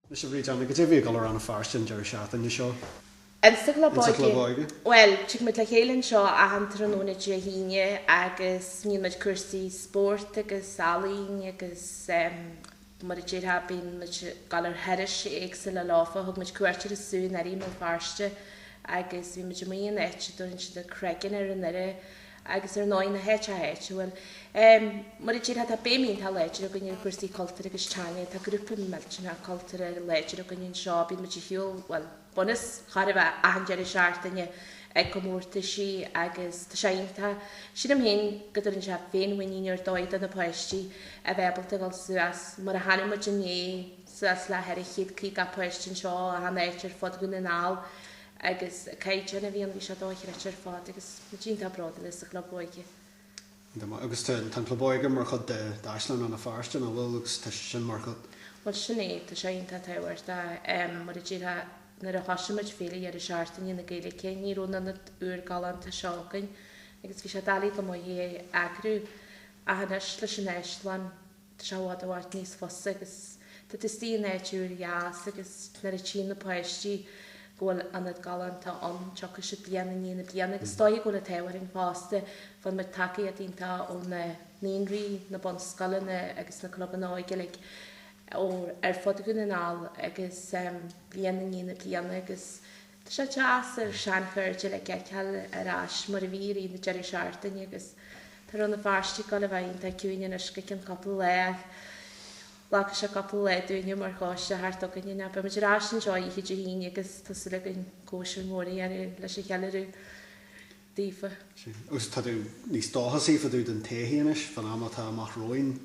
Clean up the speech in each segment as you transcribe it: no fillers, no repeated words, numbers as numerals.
Anois a Bhríd Anna, goidé a bhí ag dul ar Rann na Feirste an deireadh seachtaine seo? Insa Chlub Insa Chlub Óige. Óige. Bhuel, tig muid le chéile anseo achan tráthnóna Dé hAoine agus níonn muid cúrsaí spóirt agus ealaín agus mar a déarfá bíonn muid ag dul ar thurais éagsúla leofa. Thug muid cuairt ar an Sú i nDoirí i mBéal Feirste agus bhí muid amuigh in áit a dtabharann siad an Creagán air i nDoire agus ar ndóigh na háiteacha áitiúil. Mar a déarfá tá béim iontach láidir againn ar chúrsaí cultúir agus teanga, tá grúpa millteanach cultúrtha láidir againn anseo, bíonn muid ar shiúl, bhuel, bunús chóir a bheith achan deireadh seachtaine ag comórtaisí agus tá sé iontach. Sílim féin go dtabharann sé féinmhuinín ar dóigh do na páistí a bheith ábalta dul suas, mar a chonaic muid inné, suas le 450 páiste anseo ó achan áit ar fud Dhún na nGall agus an caighdeán a bhí ann, bhí sé dochreidte ar fad agus muid iontach bródúil as an Chlub Óige. Iontach maith. Agus tá an Club Óige mar chuid de d'Áislann Rann na Feirste, nach bhfuil? Agus tá sé sin mar chuid. Bhuel sin é, tá sé iontach tábhachtach. Mar a déarfá, nuair a thosaigh muid Féile Dheireadh Seachtaine na Gaeilge, ní raibh an ionad úr galánta seo againn agus bhí sé doiligh go maith é a eagrú. Ach anois leis an Áislann, Tá sé i bhfad i bhfad níos fusa agus tá tú istigh in áit úr dheas agus nuair a tchíonn na páistí go bhfuil ionad galánta ann, tiocfaidh siad bliain i ndiaidh na bliana agus is dóigh go bhfuil an t-ádh orainn fosta, faigheann muid tacaíocht iontach ó na naíonraí, na bunscoileanna agus na clubanna óige uilig ó ar fud Dhún na nGall agus bliain i ndiaidh na bliana agus Tá sé deas ár seanchairde uilig a fheiceáil ar ais mar a bhí i rith na deireadh seachtaine agus tá Rann na Feirste ag dul a bheith iontach ciúin anois go ceann cúpla lá ach glacfaidh sé cúpla lá dúinne mar choiste a theacht chugainn ach beidh muid ar ais anseo oíche Dé hAoine agus tá súil againn cóisir mhór a dhéanamh leis an cheiliúradh daofa. Sin. Agus tá tú níos dóchasaí fá dtaobh den todhchaí anois, fán am atá amach romhainn,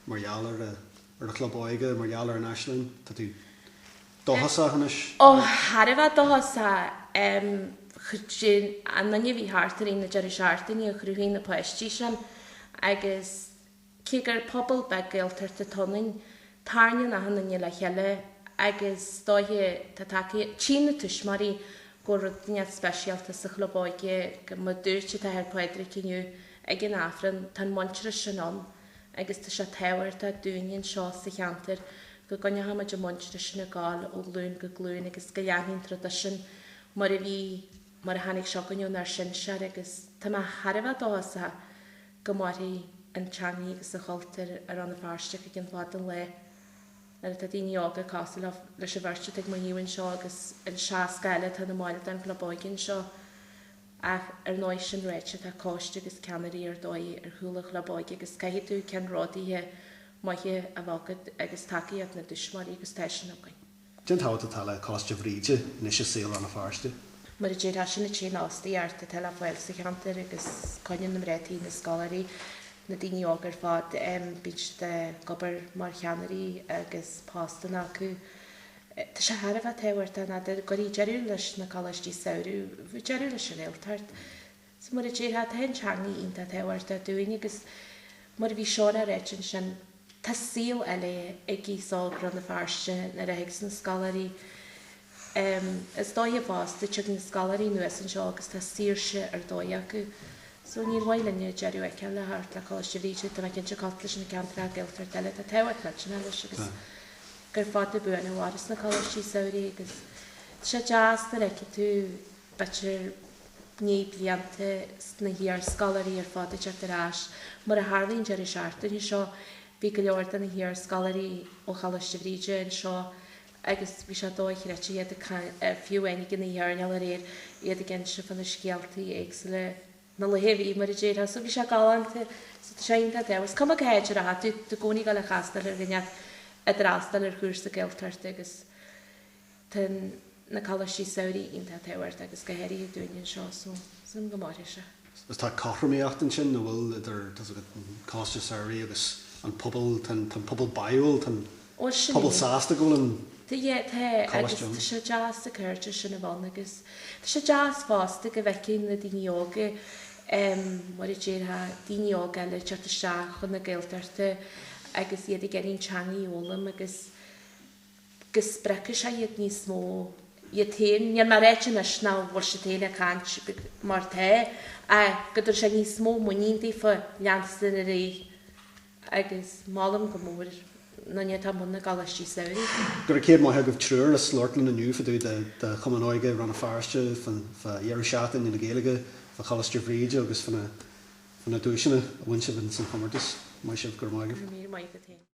mar gheall ar ar an Chlub Óige, mar gheall ar an Áislann, tá tú dóchasach anois? Ó, thar a bheith dóchasach. An duine a bhí thart i rith na deireadh seachtaine a chruthaigh na páistí sin agus cé gur pobal beag Gaeltachta atá ionainn, tarraingíonn achan duine le chéile agus is dóiche tá tacaíocht, tchíonn na tuismitheoirí go bhfuil rud inteacht speisialta sa Chlub Óige, go mar dúirt an tAthair Pádraig inniu ag an Aifreann, tá an muintearas sin ann agus tá sé tábhachtach dúinne anseo sa cheantar go gcoinneoidh muid an muintearas sin ag gabháil ó ghlúin go glúin agus go leanfaidh an traidisiún mar a bhí, mar a tháinig sé chugainn ónár sinsear agus tá mé thar a bheith dóchasach go mairfidh an teangaidh agus an chultúr i Rann na Feirste go cionn fada an lae nuair atá daoine óga cosúil leis an bheirt atá ag mo thaobh anseo agus an 60 eile atá ina mbaill den Chlub Óige anseo. Ach ar ndóigh sin ráite tá coiste agus ceannairí ar dóigh ar chúl an Chlub Óige agus caithfidh tú ceannródaithe maithe a bheith agat agus tacaíocht na dtuismitheoirí agus tá sin againn. Cén tábhacht atá le Coláiste Bhríde anois i saol Rann na Feirste? Mar a déarfá, sin an t-aon fhostaíocht atá le fáil sa cheantar agus coinníonn na mná tí, na scoláirí, na daoine óga ar fad, bíonn siad ag obair mar cheannairí agus postanna acu. Tá sé thar a bheith tábhachtach n'fheadar an gcuirfí deireadh leis na coláistí samhraidh, bheadh deireadh leis an Ghaeltacht. So mar a déarfá, tá an teanga iontach tábhachtach dúinn agus mar a bhí Seán á ráit ansin, tá saol eile ag aos óg Rann na Feirste nuair a thigeas na scoláirí. Is dóiche fosta, tiocfaidh na scoláirí anuas anseo agus tá saoirse ar dóigh acu. So níor mhaith linne deireadh a fheiceáil le theacht le Coláiste Bhríde, tá mé cinnte cosúil leis na ceantracha Gaeltachta eile, tá tábhacht millteanach leis agus gur fada buan a mhairfeas na coláistí samhraidh agus tá sé deas nuair a fheiceann tú b'fhéidir i ndiaidh blianta na hiarscoláirí ar fad ag teacht ar ais. Mar a tharlaíonn an deireadh seachtaine seo, bhí go leor de na hiarscoláirí ó Choláiste Bhríde anseo agus bhí sé dochreidte iad ag caint, fiú amháin ag an oíche airneáil aréir, iad ag inse fá na scéaltaí éagsúla, na laetha a bhí, mar a déarfá. So bhí sé galánta. So tá sé iontach tábhachtach. Is cuma cá háit a rachaidh tú, tá tú i gcónaí ag dul a chastáil ar dhuine a d'fhreastail ar chúrsa Gaeltachta agus Tá na coláistí samhraidh iontach tábhachtach agus go háirithe dúinne anseo so sílim go mairfidh sé. Is tá cothromaíocht ansin, nach bhfuil, idir, tá's agat, an coláiste samhraidh agus an pobal, tá an pobal báúil, tá an Ó sin pobal é. sásta go bhfuil an Tá, yeah, tá agus coláiste ann. tá sé deas na cairde sin a bheith ann agus tá sé deas fosta go bhfeiceann na daoine óga em mar a déarfá, daoine óga eile ag teacht isteach chun na Gaeltachta agus iad ag iarraidh an teanga a fhoghlaim agus go spreagfaidh sé iad níos mó iad féin, níl mé ag ráit anois nach bhfuil siad féin ag caint mar tá, ach go dtabharfaidh sé níos mó muinín daofa leanstan ar aghaidh agus molaim go mór. na atá i mbun na gcoláistí samhraidh. Go raibh céad maith agaibh triúr as labhairt linn inniu fá dtaobh de Chumann Óige Rann na Feirste, fá dheireadh seachtaine na Gaeilge, fá Choláiste Bhríde agus fá na duaiseanna a bhain sibh ins an chomórtas. Maith sibh, go raibh maith agaibh. Go raibh míle maith agat féin.